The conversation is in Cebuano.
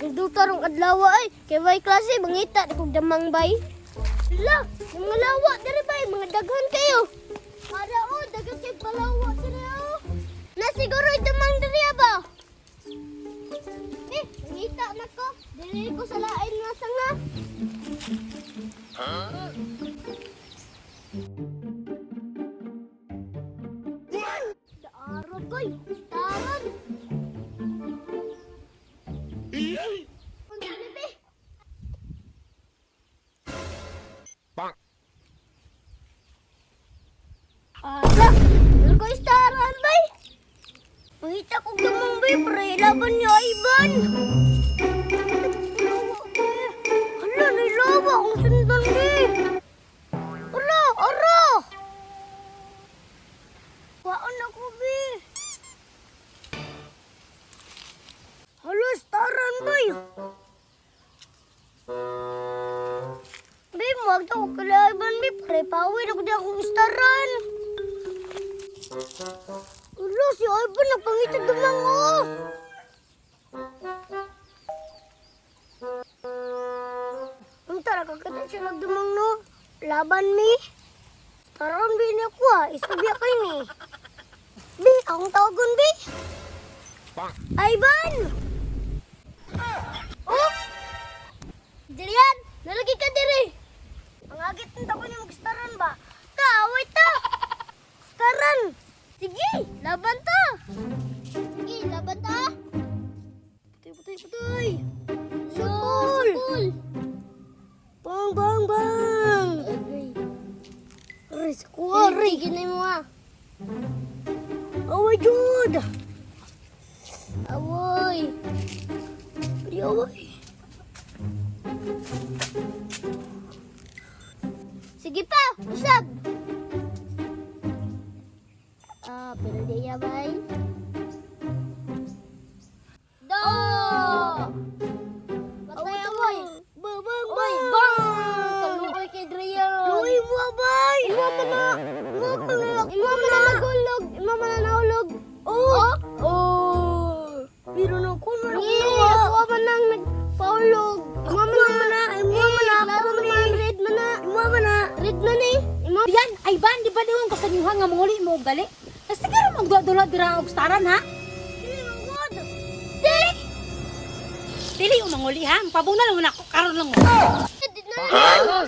Ang duta rong adlaw ay kay way klase mangita na kog damang bay. Hala, yung mga lawa diri bay, mga daghan kayo. Para oh, daghan kay palawa diri oh. Na siguro damang diri ba? Eh, mangita na ko. Diri ko sa lain nga sanga. Daaron koy, taron. Unsa ni be? Ala, wala ko istaran bay. Mangita kog damang bay, pre laban niya Ivan. Hala, nilawa akong sundan be. Ala, ara. Waon ako be. Hala, staran bay. Be, magta ko kalaban be, pre pawid ako di akong istaran. Ulo, si Ivan nagpangita dumang oh. Unta nakakita siya nagdumang no. Laban mi. Taron bi niya ko ah. Isubya kay ni. Bi, akong tawagon bi. Ivan! Oh! Dirian, nalagi ka diri. Ang agit ng tako niya magstaran ba? Ta, away ta! Staran! Sige, laban ta! Sige, laban ta! Putoy, putoy, putoy! Sukul! Sukul! Bang, bang, bang! Aray, sukul! Aray! Ginay mo ah! Away, Jud! Away! Di away! Sige pa, usab! Ah, pero di ya, bay. Do! Patay away! Bang, bang, bang! Bang! Kaluoy kay Drian! Luoy mo, bay! Imo man na! Imo man na! Imo man na nagulog! Imo man na nahulog! Oh! Oh! Pero na ko na Yeah, ako man nang nagpahulog. Imo man na! Imo man na! Klaro man! Red man na! Imo man na! Red man eh! Imo Yan, ay ban, di ba diwan ko sa inyuha nga manguli mo og gali? Siguro magdula dira og staran ha? Di! Dili mo manguli ha? Pabuna lang na ako karon lang mo. Di na lang!